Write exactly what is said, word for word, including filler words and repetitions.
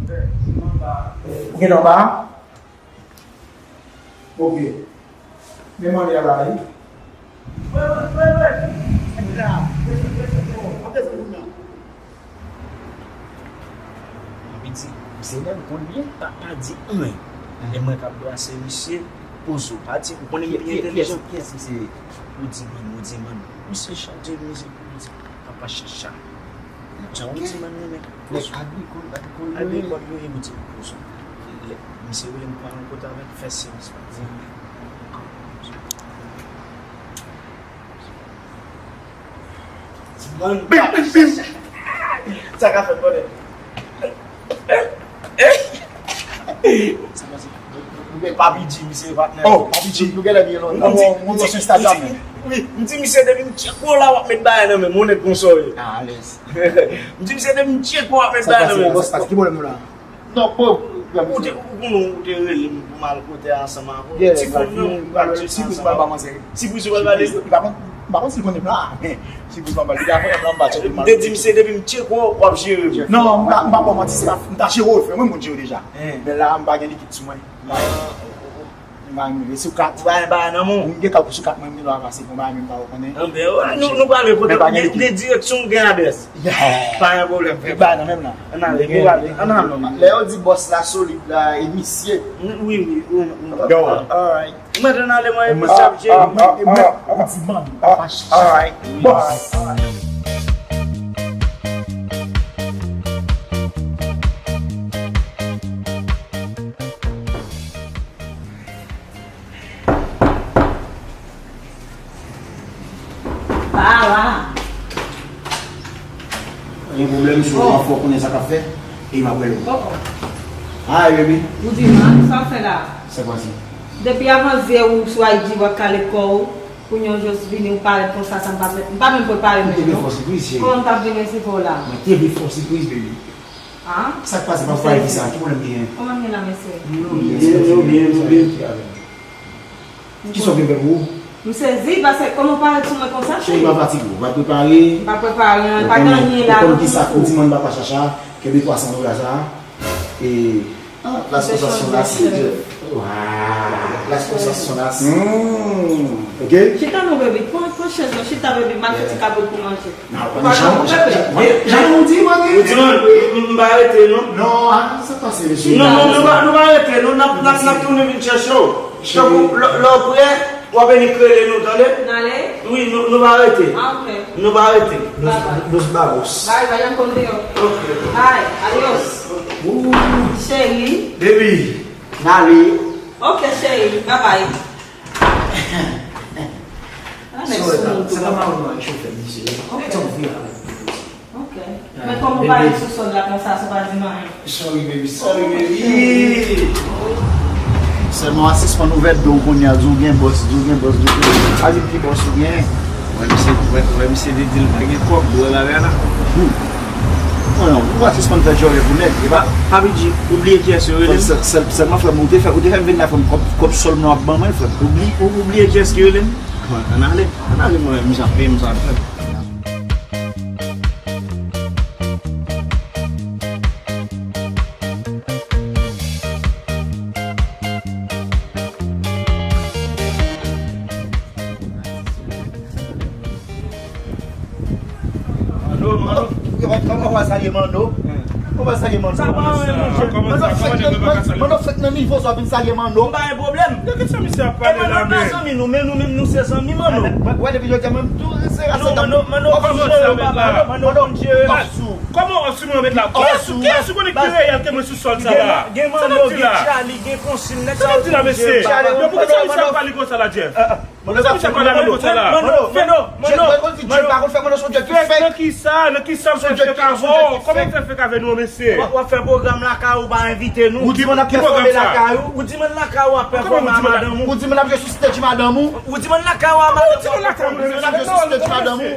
Ou gen anba? Ok. Men mwen li a la, wi. Anpi di, se lè m konn byen, pa, pa di anyen. E mwen k ap brase misye, pozo, pa di, ou konnen m pi entèlijan. Kiyès misye? Ou di man, ou di man. Misye chante misye pou ou di, papa chacha. Jan ou di man renmen. Nèg agrikòl, agrikòl yo ye. Agrikòl yo ye, ou di pozo. Misye rele m pran yon kote avèk, fè silans, pa di anyen. Sa ka fèt, brother. Sa pase? Papi G, misye patnè. Oh, Papi G. Nou genlè byen lontan. M di, m di, m di, wi, m di misye depi m tcheko la w ap met bagay nan men m, ou nèg konsa w ye. Ah, alèz. M di misye depi m tcheko w ap met bagay nan men m. Sa k pase? Ki pwoblèm nou la? Non, pwoblèm. Ou te, ou konnen ou te rele m pou m al kote a ansanm avè w. Ti fanm nan, ou pral tcheke ansanm avè w. Sipriz ou pral ba manzè. Sipriz ou pral ba li. Li pa konn, m pa konn si l konnen m la, men sipriz m pral ba li. Li pa konnen m la, m pa tcheke l. M te di misye depi m tcheke w, w ap jere m. Non, m pa, m pa ba w manti, se pa, m ta jere w, frè, mwen moun jere w deja. Men la, m pa gen likid sou mwen. M pa rive sou kat. Ou pa gen bagay nan men w? M gen kalkil sou kat mwen, m gen dwa pase pou bagay menm pa ou konnen. Anben, nou, nou prale kote, gen, gen direksyon, gen adrès. Pa gen pwoblèm, frè. Tout bagay nan menm nan. Ann ale, nou prale, ann ale. Lè yo di bòs la solid la, e misye. Wi, wi, wi. Yo. Alright. Mwen ann ale, mwen, e misye ap jere. Mwen, mwen, ou di man, papa. Alright. Bòs. Pa la. Pa gen pwoblèm, si w pa fè w konnen sa k ap fèt, e m ap rele w. Oh, oh. Hi, baby. Ou di man, sa w fè la? Sa k pase? Depi avan zye ou sou I G w ap kale kò w, kounye a w jis vini, ou parèt konsa, sa m pa, m pa menm prepare menm non. Mwen te vle fè w sipriz, cheri. Kòman m t ap vin resevwa w la? Mwen te vle fè w sipriz, baby. Ah? Sa k pase, pa pale ki sa, ki pwoblèm ki genyen? Kòman m ye la, mesye? Nou byen, nou byen, nou byen. Kisa w vin fè pou ou? M sezi, paske kòman w parèt sou mwen konsa, cheri? Cheri, pa fatige w, pa prepare. M pa prepare, pa gen anyen la, non. Ou konn kisa, ou di mwen papa chacha, kenbe twa san dola sa a. E, ah, las cosas son así, Jeff. Wow, las cosas son así. Mm, ok? Chita non, baby, pran, pran chèz la, chita, baby, m al fè ti kabrit pou manje. Jan ou di, mwen gen. Ou di mwen, m, m pa rete, non? Non, ah, sa pase, mesye. Non, non, nou pa, nou pa rete, non, n ap, n ap, n ap tounen vin chèche w. Tankou lè, lè w prè, w ap vini rele nou, tande? N ale? Wi, nou, nou pa rete. Ah, ok. Nou pa rete. Nos, nos vamos. Bye, bye, n ap konn deyò. Ok. Bye, adios. Ooh. Cheri. Baby, n ale. Ok, cheri, bye bye. Ah, nèg sou moun tou. Se pa maron nan chofè misye. Ok. Ou gen tan vire avèk li. Ok. Men kòm ou parèt sou sòl la konsa, sa pa di m anyen. Sorry, baby. Sorry, baby. Sèlman w a sispann ouvè do w kounye a, di w gen bòs, di w gen bòs, di w gen bòs. Pa di m ki bòs ou gen. Wè, misye, wè, wè, misye te di l pa gen kòb, bwè bagay la. Hmm. Non, non, ou pa sispann fè djòlè pou nèg, e pa. Papi G, ou bliye kiyès yo rele m? Sèl, sèl, sèlman frè m, ou te fè, ou te fè m vin la frè m, kòb, kòb sòl mwen w ap ban mwen frè m. Ou bli-, ou, ou bliye kiyès ki rele m? Bon, ann ale, ann ale mwen, misye ap peye m sa frè m. Manno, Manno. Kòman w a salye Manno? Kòman w a salye Manno? Sa pa anyen, monchè. Manno fèk nan, Manno fèk nan nivo sa w vin salye Manno. M pa gen pwoblèm. De ki sa misye ap pale la, men? E Manno pa zanmi nou, men nou menm nou se zanmi Manno. Wè, depi jodi a, mwen tou se rase. Non, Manno, Manno, kòman w ap jere papa? Manno konn jere. Kòman w ap sou mwen met la? Kiyès ou, kiyès ou konnen ki reyèl ke mwen sou sòl sa la? Gen Manno, gen Charlie, gen Konsil, nèg sa yo tou jere papa. Yo, poukisa misye ap pale konsa la, Jeff? Poukisa misye ap pale avè m konsa la? Manno, Manno, Manno, Manno, Jeff pa konn fè, Manno se yon Jeff ki fèk. Nan kisa, nan kisa m fè fèk avè w? Kòman m fè fèk avè nou, mesye? W ap fè pwogram lakay ou, pa envite nou. Ou di mwen ap pèfòme lakay ou. Ou di mwen lakay ou ap pèfòme a madanm ou. Ou di mwen ap jwe sou stage madanm ou. Ou di mwen lakay ou a madanm ou. Ou di mwen lakay ou a madanm ou.